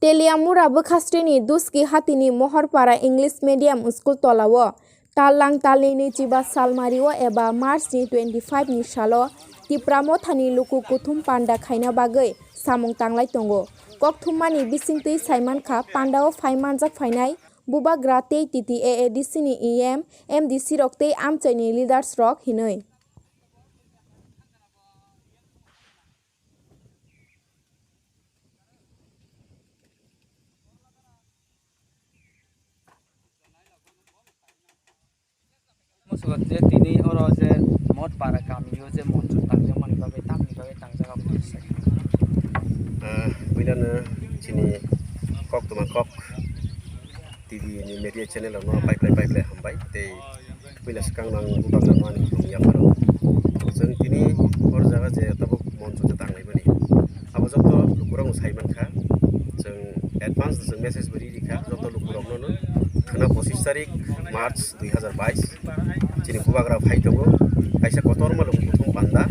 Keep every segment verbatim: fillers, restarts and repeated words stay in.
Teliamura bwkhasteni Duski hatini Mohorpara English Medium School tolao tallang talni nwichiba salmario eba March ni twenty five ni salo Tipra Mothani luku kuthum panda khaina bagwi samung tanglai tongo. Kokthumani bisingtwi saimankha, pandao phai manjak phainai Bubagra tei T T A A D C ni E M, M D C rok tei amchaini leaders rok hinwi. Mosogat je tini oro je Mothpara kamio je moncho tangjakmani bagwi tamni bagwi tangjak abo kisa sai. Ah, puilano chini koktwma kok T V ni media channel rokno paiplai paiplai hambai tei puila swkang nang bubagra no ani khulum yapharo. Chwng tini hor jaga je tabuk moncho je tanglaimani. Abo joto lukurok no sai mankha. Chwng advance chwng message bo ri rikha joto lukurok no no. Khwna pochis tarik March dui hazar bais chini bubagra phai tongo. Kaisa kotorma luku kuthum panda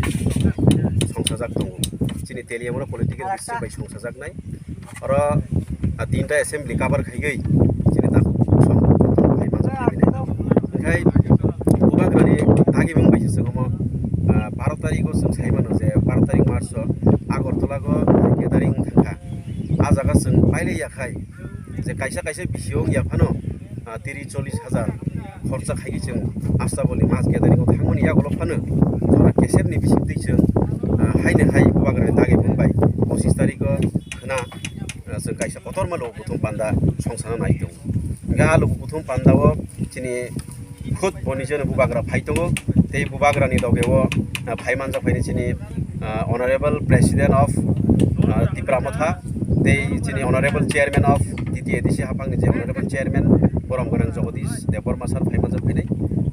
songsajak tongo. Chini Teliamura political district bai songsajaknai. Oro, ah, tinta assembly cover khaiwi chini takhuk song kotor khai manjak tei bini. Hingkhai bubagrani dagimung bai se chwng omo, ah, baro tarikgo chwng sai mano je baro tarik March o Agartala go gathering wng thangkha. Ah jaga chwng pailai ya khai je kaisa kaisa bisi wng ya phano, ah, tiri chollish hajar khorcha khaigwi chwng Astabol ni mass gathering o thangmani yagulo phano jora kesep ni bisingtwi chwng, ah, haino hai bubagrani dagimung bai pochis tarikgo khwna, ah, chwng kaisa kotorma luku kuthum panda songsana nai tongo. Hingkhe ah luku kuthum panda o chini khud bo nijeno bubagra phai tongo tei bubagrani dogeo, ah, phai manjak phaini chini, ah, Honorable President of, ah, Tipra Motha tei chini Honorable Chairman of T T A D C haphangni je Honorable Chairman Borom Gwnang Jagadish Debbarma sir phai manjak phainai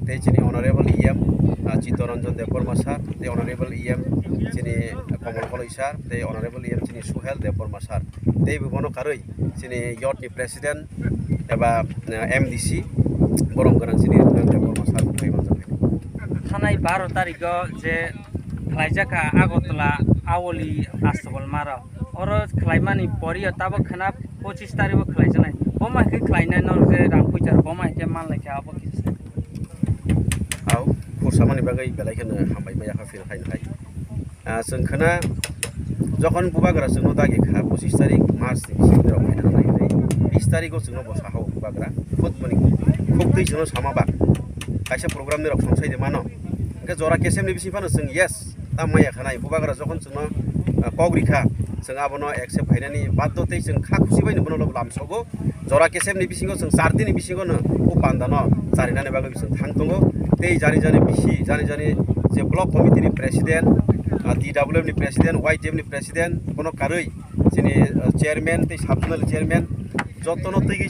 tei chini Honorable E M, ah, Chittaranjan Debbarma sir tei Honorable E M chini Komol Koloi sir tei Honorable E M chini Suhel Debbarma sir tei bo bono karwi chini yot ni president eba, eh, M D C Borom Gwnang chini Rajendra Debbarma sir phai manjak phainai. Thanai baro tarikgo je khlaijak kha Agartala Awoli Astabol maro. Oro khlaimani poriyo tabuk khwna pochis tarikgo khlaijaknai. Bo ma khe khlainai no je rang puitar bo ma khe manlai kha abo kisa. Au, khursamani bagwi belai kheno hambai maya kha phil hai hai. Ah, chwng khwna jokhon bubagra chwngno dagi kha pochis tarik March ni bising rok khaina nai nai bis tarikgo chwngno bo saha o bubagra khud mani khuk twi chwngno sama ba kaisa program ni rok songsai de mano. Hingkhe jora kesem ni bising phano chwng yes ta maya khanai bubagra jokhon chwngno, ah, kok rikha chwng abono accept khainani baddo tei chwng kha khusi bai no bono lamsogo. Jora kesem ni bisingo chwng char din ni bisingo no o panda no charinani bagwi chwng thang tongo. Tei jani jani bisi, jani jani je block committee ni president, ah, T W F ni president, Y T F ni president, bono karwi chini, ah, chairman tei sub zonal chairman jotono twi